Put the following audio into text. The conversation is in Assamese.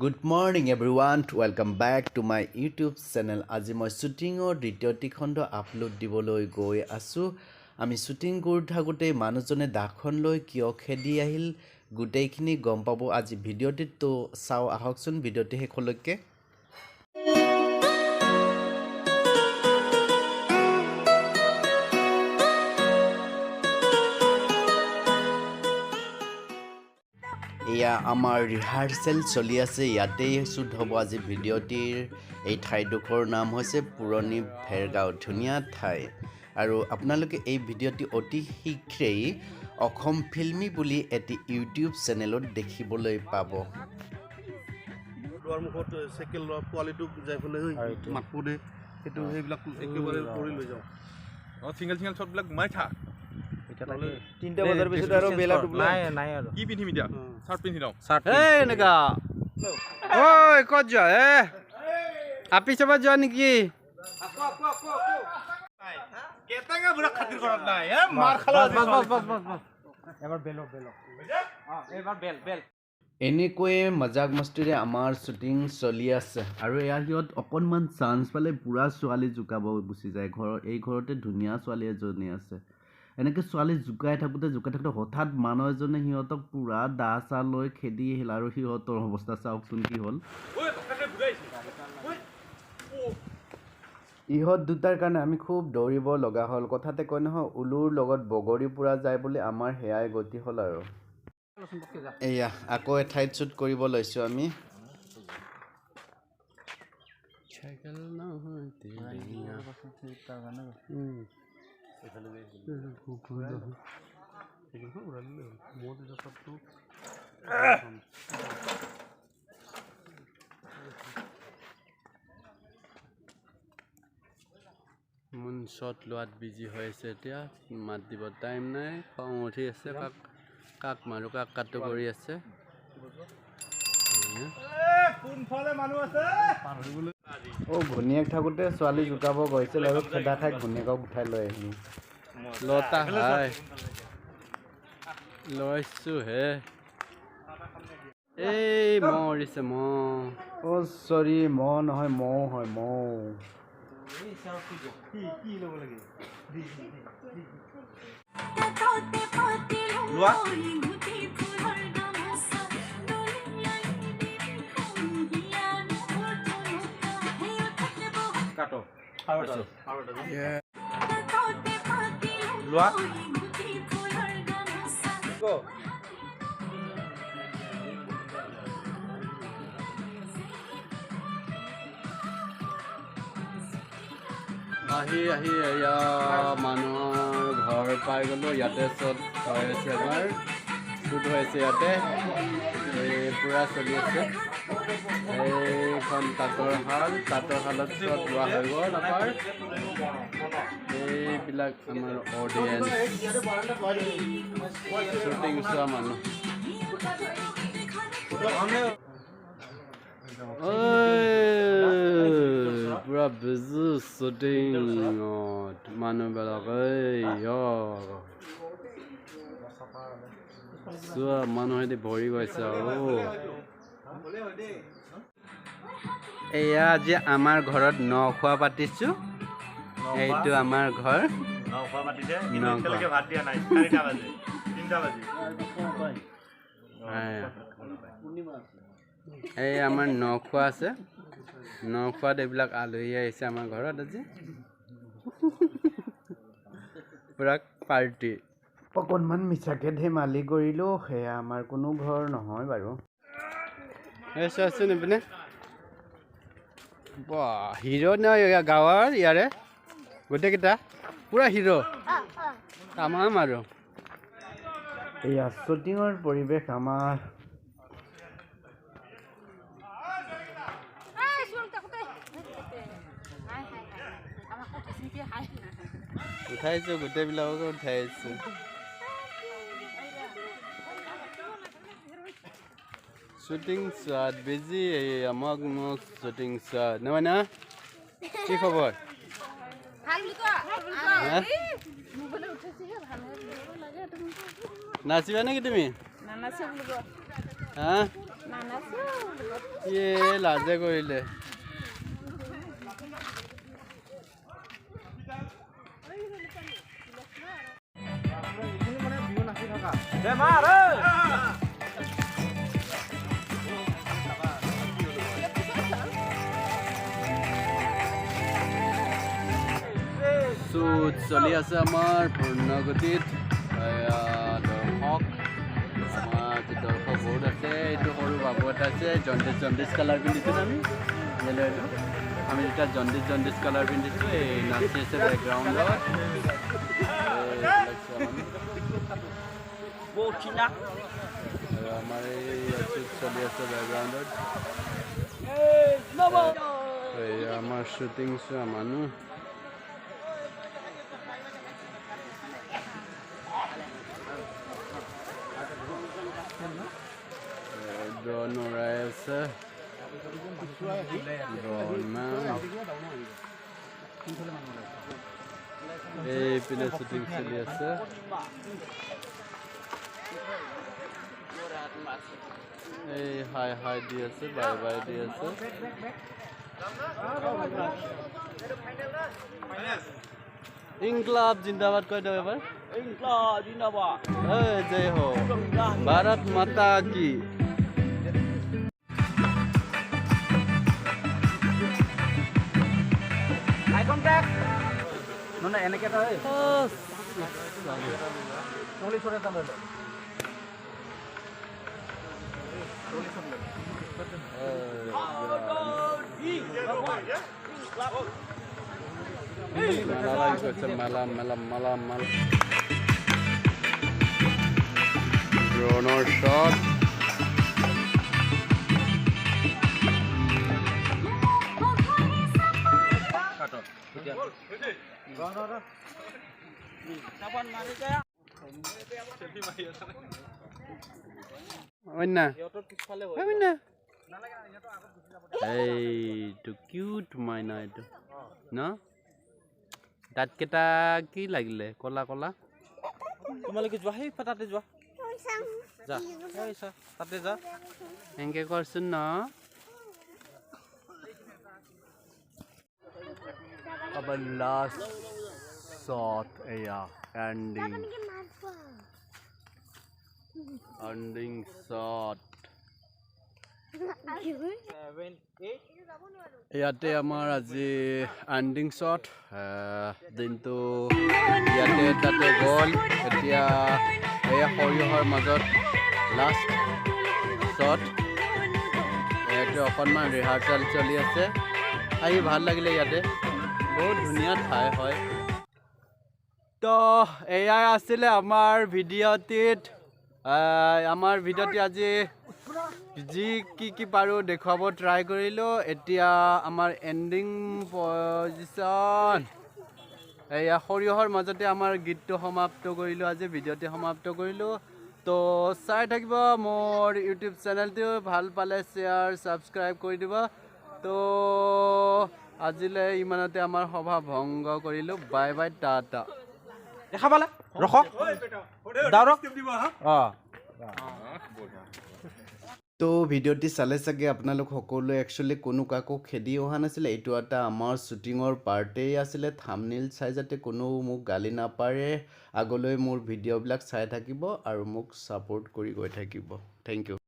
Good morning everyone, welcome back to my YouTube channel. আজি মই শ্বুটিঙৰ দ্বিতীয়টি খণ্ড আপলোড দিবলৈ গৈ আছোঁ। আমি শ্বুটিং কৰি থাকোঁতেই মানুহজনে দাখন লৈ কিয় খেদি আহিল, গোটেইখিনি গম পাব আজি ভিডিঅ'টিত। তো চাওঁ আহকচোন ভিডিঅ'টি শেষলৈকে। এয়া আমাৰ ৰিহাৰ্চেল চলি আছে, ইয়াতেই শ্বুট হ'ব আজি ভিডিঅ'টিৰ। এই ঠাইডোখৰৰ নাম হৈছে পুৰণি ভেৰগাঁও, ধুনীয়া ঠাই। আৰু আপোনালোকে এই ভিডিঅ'টি অতি শীঘ্ৰেই অসম ফিল্মি বুলি এটি ইউটিউব চেনেলত দেখিবলৈ পাব। দুৱাৰমুখত চাইকেল লোৱা পোৱালিটোক যাই পেলাই মাতব দে, সেইটো সেইবিলাক একেবাৰে কৰি লৈ যাওঁ। অঁ, চিংগল চিংগল শ্বটবিলাক মাৰি থাক। 3টা বজাৰ পিছত আৰু বেলা ডুবলা নাই নাই আৰু কি পিন্ধিম এতিয়া? চাৰ্ট পিন্ধি লওঁ। এই এনেকা ঐ ক'ত যোৱা? এ আপি চাব যোৱা নেকি? এনেকৈয়ে মজাক মস্তিৰে আমাৰ শ্বুটিং চলি আছে। আৰু এয়া সিহঁত অকণমান চান্স পালে পূৰা ছোৱালী জোকাব গুচি যায়। ঘৰৰ এই ঘৰতে ধুনীয়া ছোৱালী এজনী আছে। এনেকৈ ছোৱালী জোকাই থাকোঁতে জোকাই থাকোঁতে হঠাৎ মানুহ এজনে সিহঁতক পূৰা দা চা লৈ খেদি আহিল। আৰু সিহঁতৰ অৱস্থা চাওকচোন কি হ'ল। ইহঁত দুটাৰ কাৰণে আমি খুব দৌৰিব লগা হ'ল। কথাতে কয় নহয়, উলুৰ লগত বগৰী পুৰা যায় বুলি, আমাৰ সেয়াই গতি হ'ল। আৰু এয়া আকৌ এঠাইত শ্বুট কৰিব লৈছোঁ আমি। মুন শ্বট লোৱাত বিজি হৈ আছে এতিয়া, মাত দিব টাইম নাই, খং উঠি আছে, কাক কাক মাৰো কাক কাটো কৰি আছে। অ' ভনীয়েক থাকোঁতে ছোৱালী জোকাব গৈছিল আৰু খেদা খাই ভনীয়েকক উঠাই লৈ আহিল। লতা হাই লৈছো হে, এই মৰিছে মহ। অ' চৰি, মহ নহয় মৌ হয়, মৌ। লোৱা। কাটো লোৱা। আহি আহি এয়া মানুহৰ ঘৰ পাই গ'লোঁ। ইয়াতে শ্বট হৈ আছে, আমাৰ শ্বুট হৈ আছে ইয়াতে, এই পূৰা চলি আছে। এইখন তাঁতৰ শাল, তাঁতৰ শালত শ্বট লোৱা হৈ গ'ল আমাৰ। এইবিলাক আমাৰ অডিয়েঞ্চ, শ্বুটিং চোৱা মানুহ। পূৰা বিজি শ্বুটিঙত মানুহবিলাক। এই চোৱা, মানুহেদি ভৰি গৈছে। আৰু এয়া আজি আমাৰ ঘৰত ন-খোৱা পাতিছোঁ। এইটো আমাৰ ঘৰ। এই আমাৰ ন-খোৱা আছে, ন-খোৱাত এইবিলাক আলহী আহিছে আমাৰ ঘৰত আজি, পূৰা পাৰ্টি। অকণমান মিছাকৈ ধেমালি কৰিলোঁ, সেয়া আমাৰ কোনো ঘৰ নহয় বাৰু। এই চোৱাচোন এইপিনে, বাহ হিৰ' ন গাঁৱৰ ইয়াৰে গোটেইকেইটা পূৰা হিৰ' তামাম। আৰু এয়া শ্বুটিঙৰ পৰিৱেশ আমাৰ। উঠাইছোঁ গোটেইবিলাককে উঠাইছোঁ। শ্বুটিং চোৱাত বিজি, আমাক মোক শ্বুটিং চোৱাত নহয় না। কি খবৰ? নাচিবা নেকি তুমি? হা? ইয়ে লাজে কৰিলে। শ্বুট চলি আছে আমাৰ পূৰ্ণগতিত। দৰ্শক আমাৰ দৰ্শক বহুত আছে। এইটো সৰু বাবু এটা আছে, জণ্ডিচ জণ্ডিচ কালাৰ পিন্ধিছোঁ আমি, এইটো আমি যেতিয়া জণ্ডিচ জণ্ডিচ কালাৰ পিন্ধিছোঁ। এই নাচি আছে বেকগ্ৰাউণ্ডত। আৰু আমাৰ এই শ্বুট চলি আছে বেকগ্ৰাউণ্ডত। এই আমাৰ শ্বুটিং চোৱা মানুহ। ড্ৰ'ন উৰাই আছে, ড্ৰ'ন। এইপিনে শ্বুটিং চলি আছে। এই হাই হাই দি আছে, বাই বাই দি আছে। ইনকলাব জিন্দাবাদ কৈ দিয়ক এবাৰ। ইনকলাব জিন্দাবাদ। জয় হো, ভাৰত মাতা কি। মেলা মেলা মেলা মেলা ড্ৰোনৰ শ্বট। এইটো কিউট মাইনা এইটো ন, দাঁতকেইটা কি লাগিলে কলা কলা। তোমালোকে যোৱা, সেই তাতে যোৱা, যা তাতে যা, এনেকে কৰচোন ন। আমাৰ লাষ্ট শ্বট এয়া এণ্ডিং, এণ্ডিং শ্বট। ইয়াতে আমাৰ আজি এণ্ডিং শ্বট। দিনটো ইয়াতে তাতে গ'ল। এতিয়া এয়া সৰিয়হৰ মাজত লাষ্ট শ্বট। ইয়াতে অকণমান ৰিহাৰ্চেল চলি আছে। আহি ভাল লাগিলে, ইয়াতে বহুত ধুনীয়া ঠাই হয়। তো এয়াই আছিলে আমাৰ ভিডিঅ'টিত। আমাৰ ভিডিঅ'টি আজি যি কি কি পাৰোঁ দেখুৱাব ট্ৰাই কৰিলোঁ। এতিয়া আমাৰ এণ্ডিং পজিশ্যন। এয়া সৰিয়হৰ মাজতে আমাৰ গীতটো সমাপ্ত কৰিলোঁ, আজি ভিডিঅ'টি সমাপ্ত কৰিলোঁ। তো চাই থাকিব মোৰ ইউটিউব চেনেলটো, ভাল পালে শ্বেয়াৰ ছাবস্ক্ৰাইব কৰি দিব। তো আজিলৈ ইমানতে আমাৰ সভা ভংগ কৰিলোঁ। Bye bye, tata. দেখা পালে ৰখক দাউৰক। তো ভিডিঅ'টি চালে চাগে আপোনালোক সকলোৱে একচুৱেলি কোনো কাকো খেদি অহা নাছিলে। এইটো এটা আমাৰ শ্বুটিঙৰ পাৰ্টেই আছিলে। থাম্বনেইল চাই যাতে কোনো মোক গালি নাপাৰে, আগলৈ মোৰ ভিডিঅ'বিলাক চাই থাকিব আৰু মোক ছাপোৰ্ট কৰি গৈ থাকিব। Thank you.